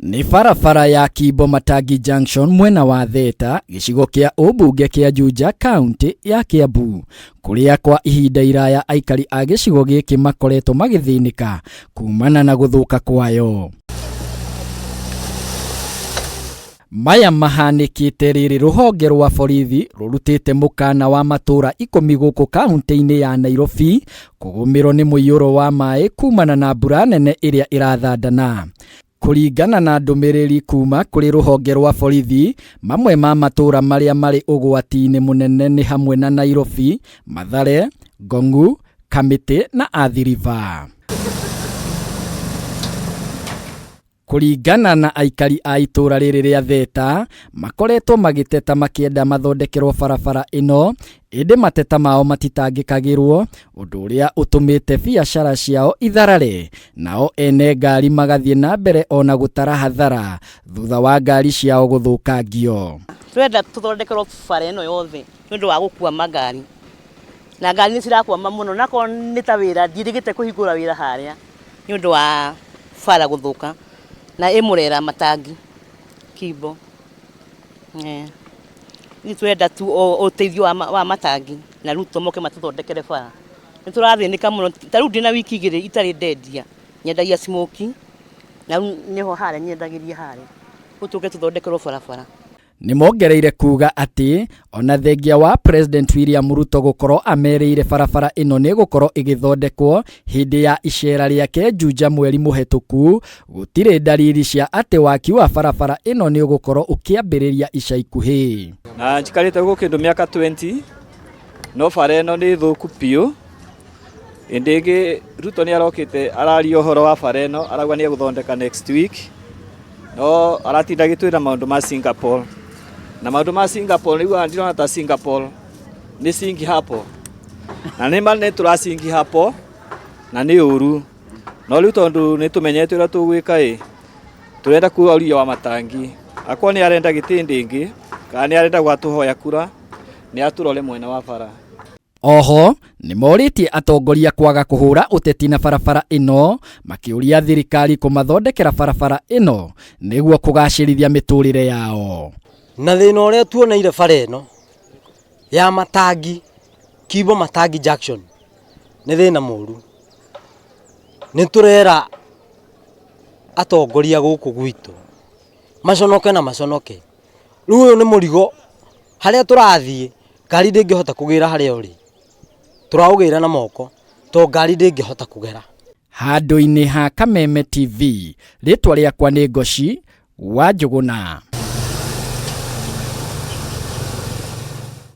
Nĩ barabara ya Kimbo Matangi Junction mwena wa Theta, gĩcigo kĩa ũmbunge kĩa Juja, kaunti ya Kiambu, kũrĩa kwa ihinda iraya aikari a gĩcigo gĩkĩ makoretwo magĩthĩnĩka kumana na gũthũka kwayo. Maya mahanĩkĩte rĩrĩ rũhonge rwa borithi rũrutĩte mũkana wa matũra ikũmi gũkũ kaunti-inĩ ya Nairobi kũgũmĩrwo nĩ mũiyũro wa maĩ kumana na mbura nene ĩrĩa ĩrathandana. Kũringana na ndũmĩrĩri kuma kũrĩ rũhonge rwa borithi, mamwe ma matũra marĩa marĩ ũgwati-inĩ mũnene nĩ hamwe na Nairobi, Mathare, Ngong'u, Kamĩtĩ na Athi River. Kũringana na aikari a itũra rĩrĩ rĩa Theta, makoretwo magĩteta makĩenda mathondekerwo barabara ĩno, ĩndĩ mateta mao matitangĩkagĩrwo, ũndũ ũrĩa ũtũmĩte biacara ciao itharare, nao ene ngari magathiĩ na mbere ona gũtara hathara thutha wa ngari ciao gũthũkangio. Twenda tũthondekerwo bara ĩno yothe nĩ ũndũ wa gũkua mangari, na ngari nĩ cirakwama mũno, na akorwo nĩ ta wĩra ndiĩrĩgĩte kũhingũra wĩra harĩa nĩ ũndũ wa bara gũthũka, na ĩ Mũrera Matangi Kimbo. Ithuĩ tũrenda tu ũteithio wa matangi na Ruto moke matũthondekere bara. Nĩ tũrathĩnĩka mũno, ta rĩu ndĩna wiki igĩrĩ itarĩ ndendia, nyendagia smokie na rĩu nĩho harĩa nyendagĩria harĩa, rĩu tũke tũthondekerwo barabara. Nĩ mongereire kuuga atĩ ona thengia wa President William Ruto gũkorwo amerĩire barabara ĩno nĩ ĩgũkorwo ĩgĩthondekwo hĩndĩ ya icera rĩake Juja mweri mũhetũku, gũtirĩ ndariri cia atĩ waki wa barabara ĩno nĩ ũgũkorwo ũkĩambĩrĩria ica ikuhĩ. Na njikarĩte gũkũ kĩndũ mĩaka 20 no bara ĩno nĩ thũku biũ. Hĩndĩ ĩngĩ Ruto nĩ arokĩte araria ũhoro wa bara ĩno arauga nĩ egũthondeka next week no aratinda agĩtwĩra maũndũ ma Singapore na maũndũ ma Singapore rĩu ndirona ta Singapore nĩ singi hapo na nĩ ma nĩ tũracingi hapo na nĩ ũru no rĩu tondũ nĩ tũmenyete ũrĩa tũgwĩka ĩ tũrenda kuoria wa matangi akorwo nĩ arenda gĩtĩ ndĩngĩ kana nĩ arenda gwatũhoya kura nĩ atũrore mwena wa bara. Oho, nĩmorĩtie atongoria kwaga kũhũra ũteti na barabara ĩno, makĩũria thirikari kũmathondekera barabara ĩno nĩguo kũgacĩrithia mĩtũrĩre yao. Na thĩna ũrĩa tuoneire bara ĩno ya Matangi, Kimbo Matangi Junction nĩ thĩna mũru. Nĩ tũrera atongoria gũkũ gwitũ maconoke na maconoke. Rĩu ũyũ nĩ mũrigo harĩa tũrathiĩ ngari ndĩngĩhota kũgĩra harĩa ũrĩ, tũraũgĩra na moko tondũ ngari ndĩngĩhota kũgera. Handũ-inĩ ha Kameme TV, rĩtwa rĩakwa nĩ Ngoci wa Njũgũna.